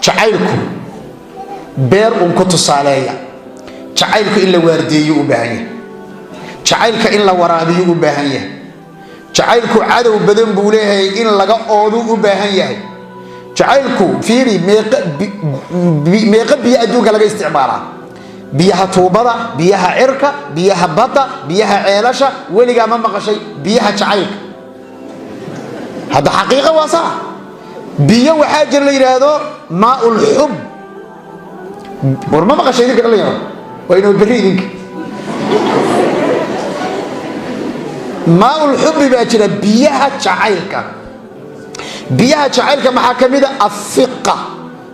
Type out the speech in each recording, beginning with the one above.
Jacaylku beer uun ku tusaaleeya. Jacaylku in la waardeeyo u baahan yahay, jacaylka in la waraabiyo u baahan yahay. Jacaylku cadow badan buu leeyahay, in laga oodu u baahan yahay. Jacaylku, fiiri, meeqa biyo adduunka laga isticmaalaa? Biyaha tuubada, biyaha cirka, biyaha badda, biyaha ceelasha. Weligaa ma maqashay biyaha jacaylka? Hadda xaqiiqa waa saa. Biyo waxaa jira la yidhaahdo maaul xub. War ma maqashay idinka, dhalinyaro? Waa inoo berri idinka. Maaul xubi baa jira, biyaha jacaylka. Biyaha jacaylka maxaa ka mida? Afiqa,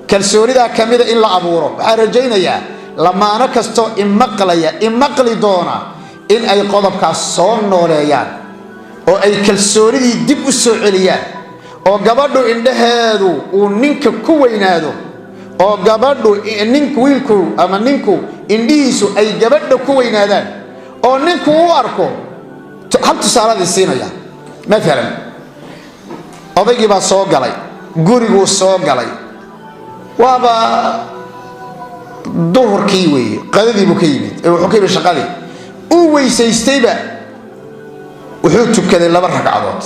kalsoonidaa ka mida in la abuuro. Waxaan rajaynayaa lamaano kastoo imaqlaya, imaqli doona, in ay qodobkaas soo nooleeyaan oo ay kalsoonidii dib u soo celiyaan, oo gabadhu indhaheedu uu ninka ku weynaado, oo gabadhu nink wiilku ama ninku indhihiisu ay gabadha ku weynaadaan, oo ninku u arko. Hal tusaaladii siinaya, maalan odaygii baa soo galay guriguu soo galay, waaba duhurkii weeye, qadadii buu ka yimid, wuxuu ka yimid shaqadii, uu weysaystayba, wuxuu tukaday 2 ragcadood.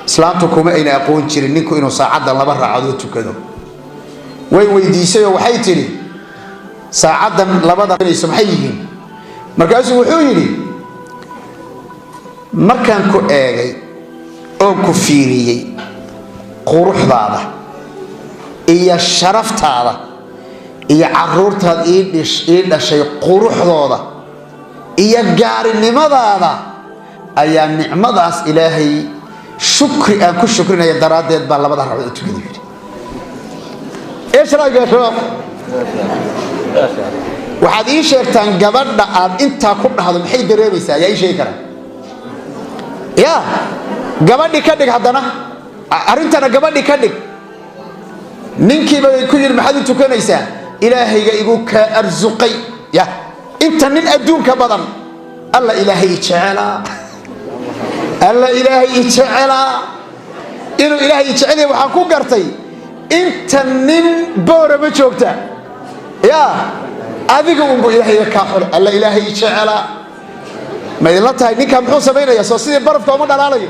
Islaamtu kuma ayna aqoon jirin ninku inuu saacaddan 2 ragcadood tukado. Way weydiisay oo waxay tidhi, saacaddan labada maxay yihiin? Markaasuu wuxuu yidhi, markaan ku eegay oon ku fiiriyey quruxdaada iyo sharaftaada iyo caruurtaad ii dhashay quruxdooda iyo gaarinimadaada, ayaa nicmadaas Ilaahay shukri aan ku shukrinaya daraaddeed baa labada ragcadood u tukaday, yidhi. Eesh ra'yiga, shabaab? Waxaad ii sheegtaan, gabadha aad intaa ku dhahdo maxay dareemaysaa? Yaa ii sheegi karaa? Ya gabadhi ka dhig haddana arrintana, gabadhi ka dhig. Ninkiiba ku yidhi, maxaad u tukanaysaa? Ilaahayga igu kaa arsuqay, ya inta nin adduunka badan, alla Ilaahay jecelaa, alla Ilaahay i jecelaa. Inuu Ilaahay i jecel yahay waxaan ku gartay inta nin boora ma joogta, ya adiga unbu Ilaahayga kaa xulay. Alla Ilaahay i jecelaa. Ma idinla tahay ninkaa muxuu samaynaya? Soo sidii barafka uma dhalaalayo?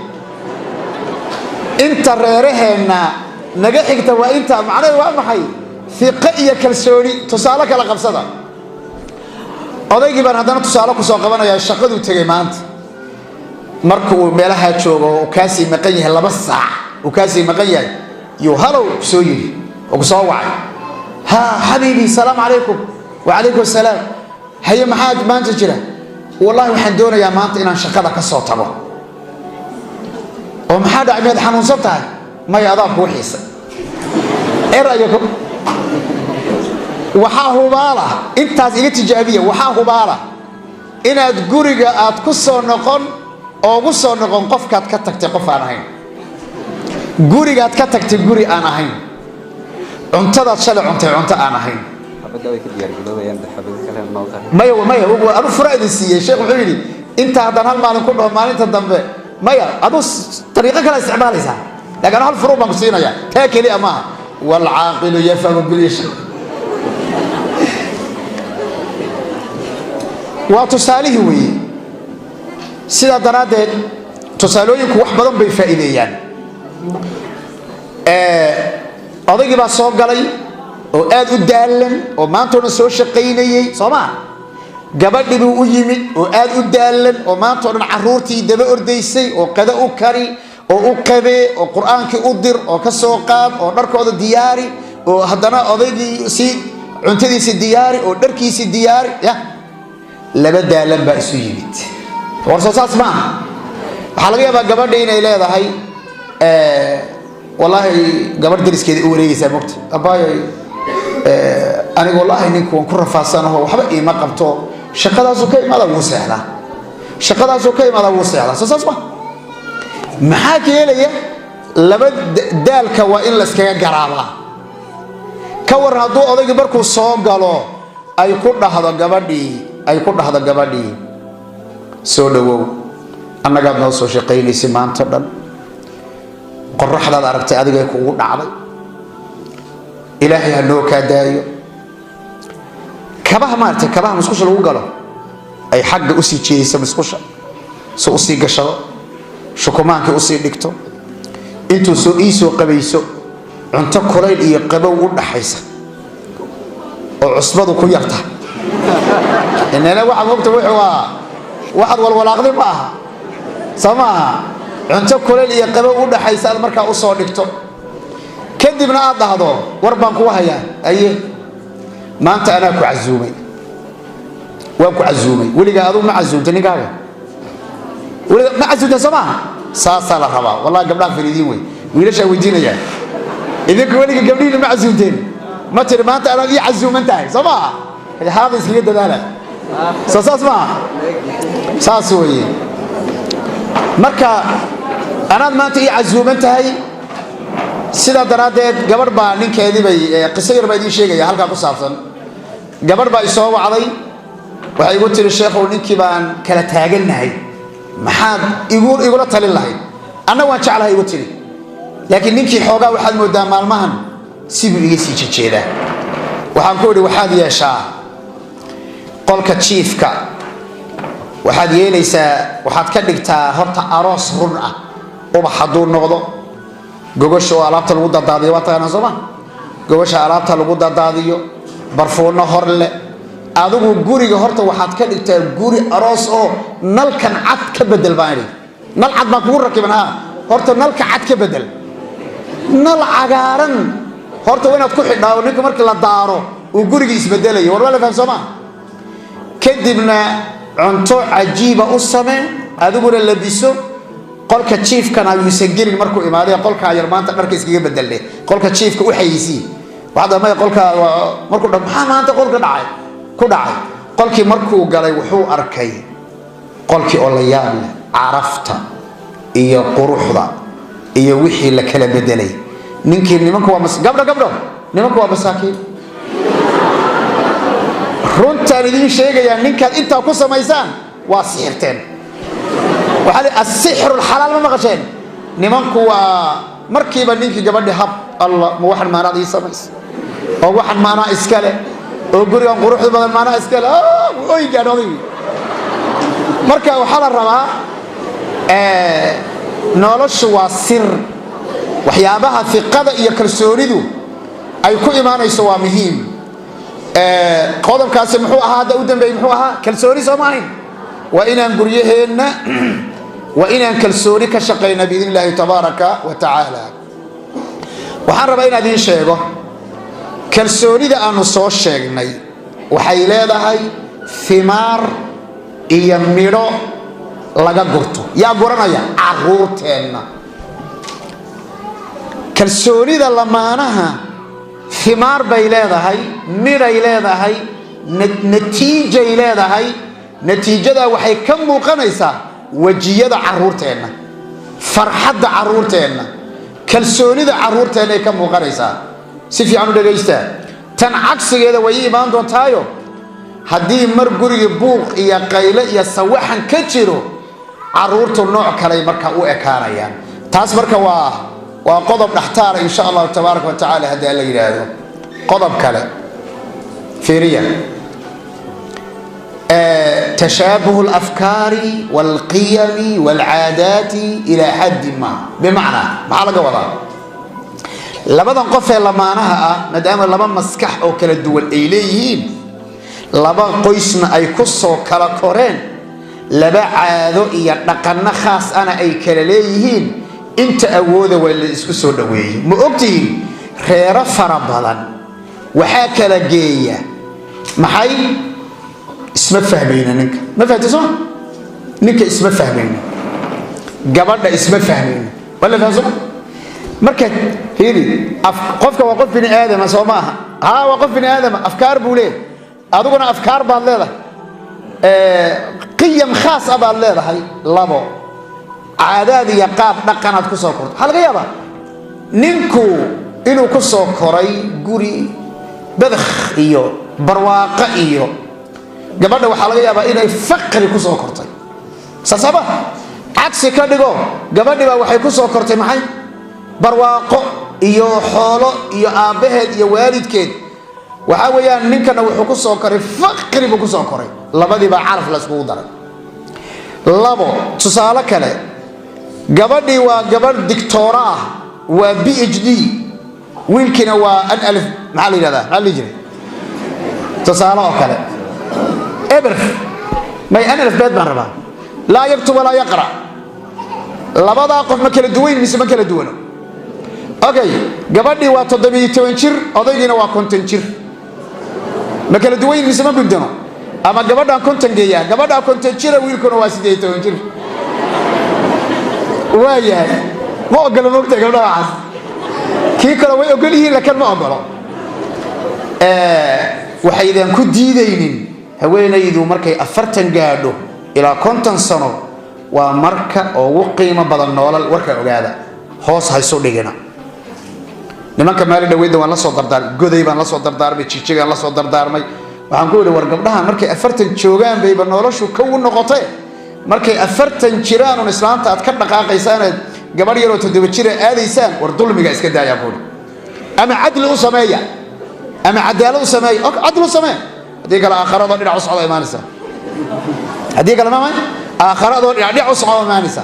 Inta reeraheenna naga xigta waa inta. Macnaheedu waa maxay? Fiqo iyo kalsooni. Tusaale kala qabsada. Odaygii baan haddana tusaale kusoo qabanayaa. Shaqaduu tegay maanta. Marka uu meelaha joogo, uu kaasii maqan yahay 2 saac, uu kaasii maqan yahay, yuu halow kusoo yidhi oo kusoo wacay. Ha xabiibi, salaamu calaykum. Wacalaykum asalaam. Haye, maxaa maanta jira? Wallahi waxaan doonayaa maanta inaan shaqada ka soo tago. Oo maxaa dhacay? Miyaad xanuunsan tahay? Maya, adaa kuu xiisay. Erayga waxaa hubaala, intaas iga tijaabiya, waxaa hubaala inaad guriga aad ku soo noqon, oogu soo noqon qofkaad ka tagtay qof aan ahayn, gurigaad ka tagtay guri aan ahayn, cuntadaad shalay cuntay cunto aan ahayn. Maya, maya, adu fura idin siiyey. Sheekh wuxuu yidhi, inta haddaan hal maalin ku dhaho, maalinta dambe maya, aduu dariiqo kale isticmaalaysaa, laakiin hal furu baan ku siinaya, taa keliya maaha. Waalcaaqilu yafhamu bilish. Waa tusaalihii weeye. Sidaa daraaddeed tusaalooyinku wax badan bay faa'iideeyaan. Odaygii baa soo galay oo aad u daalan oo maantoo dhan soo shaqaynayey, soo maa? Gabadhii buu u yimid oo aad u daalan oo maantao dhan caruurtii daba ordaysay, oo qado u kari, oo u qabee, oo qur-aankii u dir, oo ka soo qaad, oo dharkooda diyaari, oo haddana odaygii sii cuntadiisii diyaari, oo dharkiisii diyaari. Ya laba daalan baa isu yimid. War soo saas maaha? Waxaa laga yaabaa gabadha inay leedahay, wallaahi gabadh dariskeeda u wareegaysaa, mogta abaayoy, aniga wallaahi ninku waan ku rafaadsanaho, waxba iima qabto, shaqadaasuu ka imaada wuu seexdaa, shaqadaasuu ka imaadaa wuu seexdaa. Soo saas ma? Maxaa keelaya laba daalka? Waa in layskaga garaabaa. Ka waran hadduu odaygii markuu soo galo ay ku dhahdo gabadhii, ay ku dhahdo gabadhii, soo dhawow, annagaad noo soo shaqaynaysay maanta dhan, qoraxdaad aragtay adigay kugu dhacday, Ilaahay ha noo kaa daayo. Kabaha maaragtay, kabaha musqusha lagu galo, ay xagga usii jeedaysa musqusha, so usii gashado, shukumaankii usii dhigto, intuu soo iisoo qabayso, cunto kulayl iyo qabow u dhaxaysa oo cusbadu ku yarta. Inana waxaad mogta, wuxuu waa waxaad walwalaaqday ma aha, soo ma aha? Cunto kulayl iyo qabow u dhaxaysa aad markaa usoo dhigto, kadibna aad dhahdo: "War baan kugu hayaa." "Aye." "Maanta anaa ku casuumay, waan ku casuumay." Weligaa aduu ma casuumtay ninkaaga? Weliga ma casuumtay? Soo maaha? Saasaa la rabaa. Wallahi gabdhaha fariidiin wey, wiilashaa weydiinaya. Idinku weliga gabdhihiina ma casuumteen? Ma tiri: "Maanta anaad ii casuuman tahay"? Soo maaha? Haada iskaga dadaala. Soo saas maaha? Saas weeye. Marka anaad maanta ii casuuman tahay. Sidaa daraaddeed gabadh baa ninkeedii bay, qiso yar baa idiin sheegaya halkaa ku saabsan. Gabadh baa isoo wacday, waxay igu tiri: "Sheekhow, ninkii baan kala taagannahay, maxaad igula talin lahayd? Anna waan jeclahay," igu tiri, "laakiin ninkii xoogaa waxaad moodaa maalmahan sibuu iga sii jejeedaa." Waxaan ku idhi: "Waxaad yeeshaa, qolka jiifka waxaad yeelaysaa, waxaad ka dhigtaa horta aroos run ah. Ubax hadduu noqdo, gogosha oo alaabta lagu dadaadiyo, waa taqaanaa sooma? Gogosha alaabta lagu dadaadiyo, barfuunno hor leh. Adigu guriga horta waxaad ka dhigtaa guri aroos, oo nalkan cad ka bedel," baan idhi. "Nal cad baan kugu rakiban." "Ha, horta nalka cad ka bedel, nal cagaaran horta waa inaad ku xidhaa, oo ninku markii la daaro uu guriga isbedelayo." War waa la faham, soo maa? "Kadibna cunto cajiiba u samee, adiguna labiso. Qolka jiifkana yuusan gelin markuu imaaday. Qolkaa yar maanta dharka iskaga bedelne, qolka jiifka u xayisii." Waxaad maya qolka markuu dha, "Maxaa maanta qolka dhacay ku dhacay?" Qolkii markuu galay, wuxuu arkay qolkii oo la yaab leh, carafta iyo quruxda iyo wixii la kala bedelay. Ninkii, nimanku waa gabdho, gabdho, nimanku waa masaakiin, runtaan idiin sheegayaa. Ninkaad intaa ku samaysaan waa sixirteen. Waxaa li asixru lxalaal, ma maqasheen? Nimanku waa markiiba ninkii gabadhi hab: "Allah, ma waxan maanaad ii samays? Oo waxan maanaa iskale? Oo gurigan quruxda badan maanaa iskale?" Oy gaadh odaygi. Marka waxaa la rabaa, noloshu waa sir. Waxyaabaha fiqada iyo kalsoonidu ay ku imaanayso waa muhiim. Qodobkaasi muxuu ahaa hadda u dambeeyey? Muxuu ahaa? Kalsooni, soo ma ahayn? Waa inaan guryaheenna, waa inaan kalsooni ka shaqayna, biidn illaahi tabaaraka wa tacaala. Waxaan rabaa inaan idiin sheego, kalsoonida aanu soo sheegnay waxay leedahay himaar iyo midho laga gurto. Yaa guranaya? Caruurteenna. Kalsoonida lamaanaha himaar bay leedahay, midhay leedahay, natiijay leedahay. Natiijadaa waxay ka muuqanaysaa wejiyada caruurteenna, farxadda caruurteenna, kalsoonida caruurteenna ay ka muuqanaysaa. Si fiican u dhagaystaa. Tan cagsigeeda way ii imaan doontaayo. Haddii mar gurigii buuq iyo qayle iyo sawaxan ka jiro, caruurtu nooc kaley marka u ekaanayaan. Taas marka waa qodob dhextaala, insha Allahu tabaaraka wa tacaala, haddii alla yidhaahdo. Qodob kale fiiriya: tashaabuh alafkaari walqiyami walcaadaati ilaa xaddi ma. Bimacnaa, maxaa laga wadaa? Labadan qof ee lamaanaha ah, maadaama laba maskax oo kala duwan ay leeyihiin, laba qoysna ay ku soo kala koreen, laba caado iyo dhaqanno khaas ana ay kala leeyihiin, inta awooda waa la isku soo dhoweeyey. Ma ogtihiin reero fara badan waxaa kala geeya maxay? Isma fahmayna. Ninka ma fahamtay soo? Ninka isma fahmayno, gabadha isma fahmayno. Waa la faham soo? Marka fiiri, qofka waa qof bini aadama, soo ma aha? Haa, waa qof bini aadama, afkaar buu leeyahay. Adiguna afkaar baad leedahay, qiyam khaas ah baad leedahay, labo caadaad iyo qaab dhaqanaad ku soo korto. Waxaa laga yaabaa ninku inuu ku soo koray guri badakh iyo barwaaqo iyo gabadha waxaa laga yaabaa inay faqri ku soo kortay. Saasaba cagsi ka dhigo, gabadhi baa waxay ku soo kortay maxay? Barwaaqo. Iyo xoolo iyo aabbaheed iyo waalidkeed waxaa weeyaan, ninkana wuxuu ku soo koray faqri buu ku soo koray. Labadiibaa calaf la iskugu daray. Labo, tusaale kale, gabadhii waa gabadh digtoora ah, waa PhD, wiilkiina waa an alif, maxaa la yidhahdaa, maxaa la dhihi jiray, tusaale oo kale, eber may an alif beed baan rabaa, laa yaktub walaa yaqra. Labadaa qof ma kala duwayn mise ma kala duwano? Okay, gabadhii waa 17 jir, odaygiina waa 50 jir. Ma kala duwayn mise ma gudano? Ama gabadhaan 50 geeyaa, gabadhaa 50 jira, wiilkuna waa 18 jir. Waa yahay, ma ogolo mogtahay gabdhaha waxaas. Kii kale way ogol yihiin, laakiin ma ogolo. Waxaydan ku diidaynin, haweenaydu markay 40 gaadho ilaa 50 sano waa marka ugu qiimo badan noolal. Warka ogaada, hoos haysu dhigina. Nimanka maalin dhaweydda waan la soo dardaarmay, Goday baan la soo dardaarmay, Jijigaan la soo dardaarmay. Waxaan ku idhi, war gabdhahan markay 40 joogaan bayba noloshu kow u noqotee, markay 40 jiraan un islaanta aad ka dhaqaaqaysaanaad gabadh yaroo 7 jira aadaysaan, war dulmiga iska daayaan kuuhi, ama cadli u sameeya ama cadaalad u sameeya. Ok, cadli u samee, haddii kale aakharadoo dhinac u socda imaanaysa. Haddii kale mama aakharadoo dhinac dhinac u socda imaanaysa.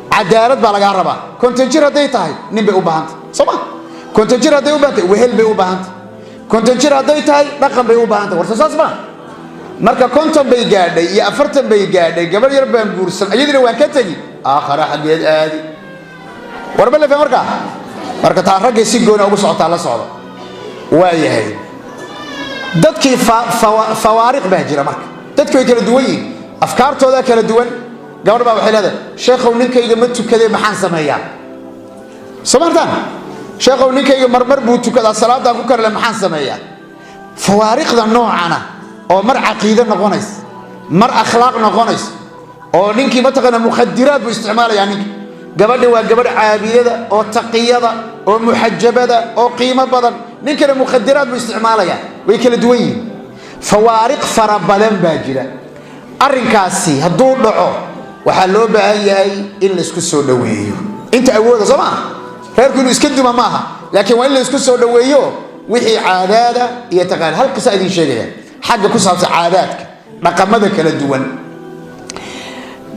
Cadaalad baa lagaa rabaa. 50 jir hadday tahay, nin bay u baahantay, soo ma? 50 jir hadday u baahantay, wehel bay u baahantay. 50 jir hadday tahay, dhaqan bay u baahantay. Warta saas ma? Marka 50 bay gaadhay iyo 40 bay gaadhay, gabadh yar baan guursan, iyadina waan ka tegi, aakhara xaggeed aadi? Warba lefe. Markaa marka taa raggay si gooni ugu socotaa, la socdo. Waa yahay, dadkii fawaariq baa jira. Marka dadki way kala duwan yihiin, afkaartoodaa kala duwan. Gabadh baa waxay leedahay, sheekhow, ninkayga ma tukadee, maxaan sameeyaa? Soo maartaan, sheekhow, ninkayga marmar buu tukadaa, salaadaan ku karle, maxaan sameeyaa? Fawaariqda noocana oo mar caqiide noqonays, mar akhlaaq noqonays, oo ninkii mataqaana mukhadiraad buu isticmaalayaa ninka, gabadhi waa gabadh caabidada oo taqiyada oo muxajabada oo qiimo badan, ninkana mukhadiraad buu isticmaalayaa. Way kala duwan yihiin, fawaariq fara badan baa jira. Arrinkaasi hadduu dhaco, waxaa loo baahan yahay in laysku soo dhoweeyo inta awooda. Soo maaha reerku inuu iska duma maaha, laakiin waa in laysku soo dhoweeyo wixii caadaada iyo taqaali. Hal qisa idiin sheegaya xagga ku saabsan caadaadka, dhaqamada kala duwan.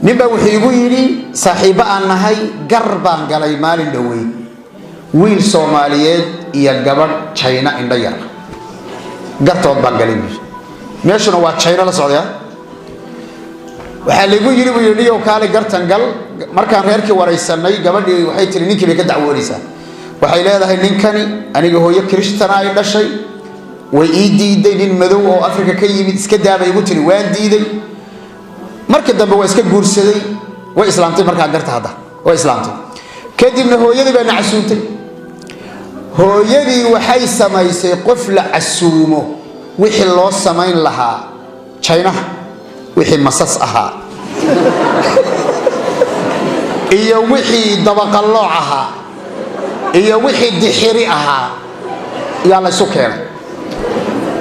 Ninbaa wuxuu igu yidhi, saaxiibbo aan nahay, gar baan galay maalin dhoweyd, wiil Soomaaliyeed iyo gabadh Jayna indho yar, gartood baan galay buu. Meeshuna waa Jayna, la socdaya. Waxaa laygu yidhi, buu yidhi, niyow kaali gartan gal. Markaan reerkii waraysanay, gabadhii waxay tiri, ninkii bay ka dacwoonaysaa, waxay leedahay, ninkani aniga hooyo Kiristana ay dhashay, way ii diiday, nin madow oo Afrika ka yimid iska daabay igu tiri, waan diiday, markii dambe waa iska guursaday. Way islaamtay markaa garta, hadda way islaamtay. Kadibna hooyadii baa na casuumtay. Hooyadii waxay samaysay qof la casuumo wixii loo samayn lahaa Jaynaha, wixii masas ahaa iyo wixii dabaqallooc ahaa iyo wixii dixiri ahaa yaa laysu keenay.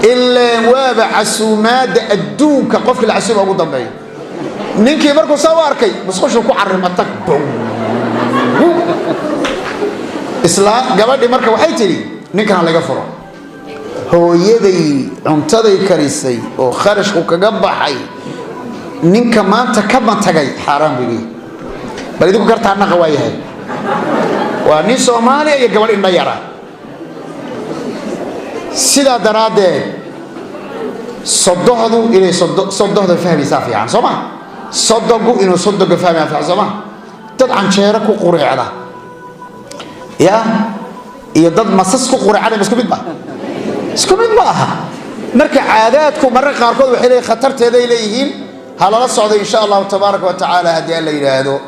Ileen waaba casuumaadda adduunka qofkii la casuuma ugu dambeeyo. Ninkii markuu saa u arkay, musqushuu ku carrima, tag. Isla gabadhii marka waxay tidhi, ninkan ha laga furo, hooyaday cuntaday karisay oo kharashku kaga baxay, ninka maanta ka matagay xaaraan buu leeyahay. Bal idinku gartaa naqa. Waa yahay, waa nin Soomaaliya iyo gabadh indho yara. Sidaa daraaddeed sodohdu inay sodohda fahmaysaa fiican, soo ma? Sodogu inuu sodoga fahmaya fiican, soo ma? Dad canjeero ku qureecda ya iyo dad masas ku qureecanaya isku mid ba? Isku mid ma aha. Marka caadaadku mararka qaarkood waxay leeyihin khatarteeday leeyihiin. Ha lala socdo, insha Allahu tabaaraka wa tacaala, haddii Alla yidhaahdo.